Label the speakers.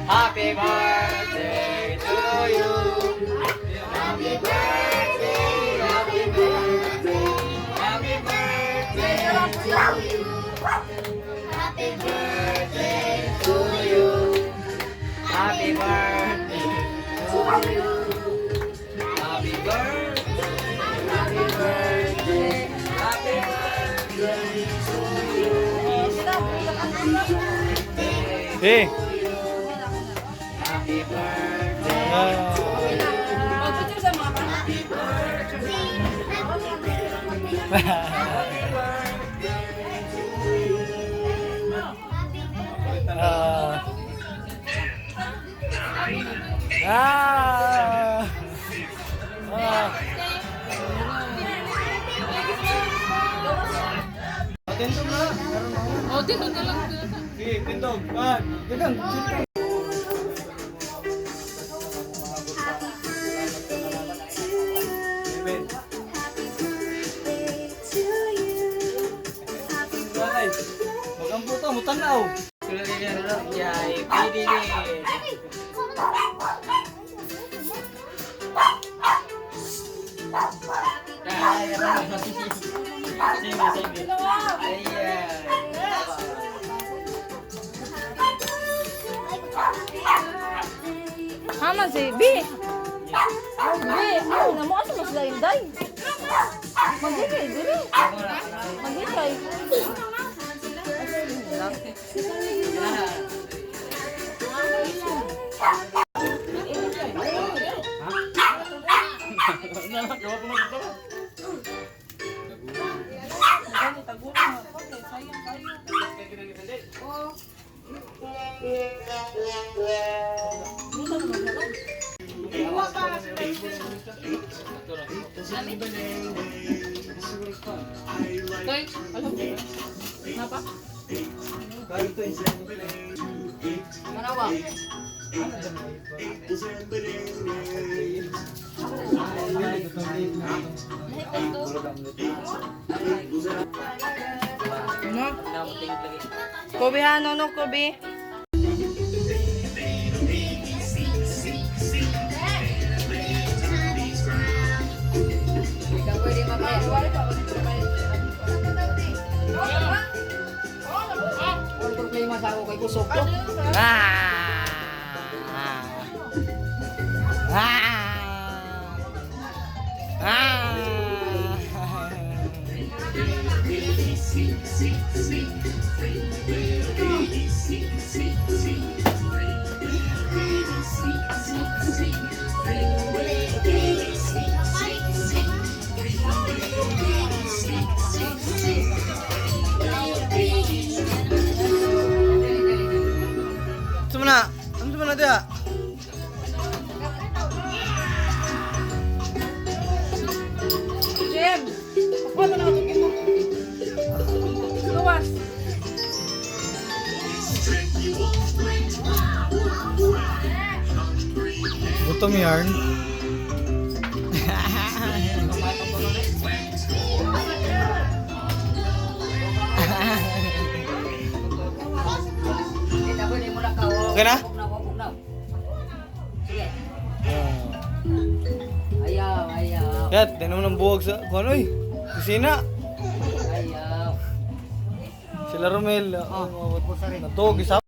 Speaker 1: Happy birthday to you. Happy birthday, happy birthday, happy birthday to you.
Speaker 2: Happy
Speaker 1: Birthday to you. Happy birthday to you. Happy birthday, happy birthday, happy birthday to you.
Speaker 3: Eh.
Speaker 1: Happy birthday.
Speaker 3: Ah.
Speaker 4: Mag-picture sa mga bata.
Speaker 2: Happy
Speaker 1: Happy birthday to you.
Speaker 3: Ah. Ah. Ah. Tindog na. Meron na.
Speaker 4: Oh, tindog na lang.
Speaker 3: Sige, tindog. Ah, dagang.
Speaker 2: Happy birthday to you.
Speaker 3: Amen.
Speaker 2: Happy birthday to you. Happy
Speaker 3: Ay, magampo ta, mutanaw.
Speaker 1: Yay, pwede ni. Sige, sige. Ayan.
Speaker 4: Hama si B. B, ano na mo asa mas lain day. Maghikay diri. Maghikay. Toy, alam ko. Napa? Manawa. No? Kobe ha, no, no, Kobe.
Speaker 3: Ah! Ah! Ah! Ano na? Ano na diya?
Speaker 4: Jem, pakuha mo na itong imo. Gawas.
Speaker 3: Gutom yarn. Okay na?
Speaker 1: Ayaw, ayaw.
Speaker 3: Yat, di naman ang buwag sa kung ano eh. Kusina.
Speaker 1: Ayaw.
Speaker 3: Sila Romel. Oh, natog, isa.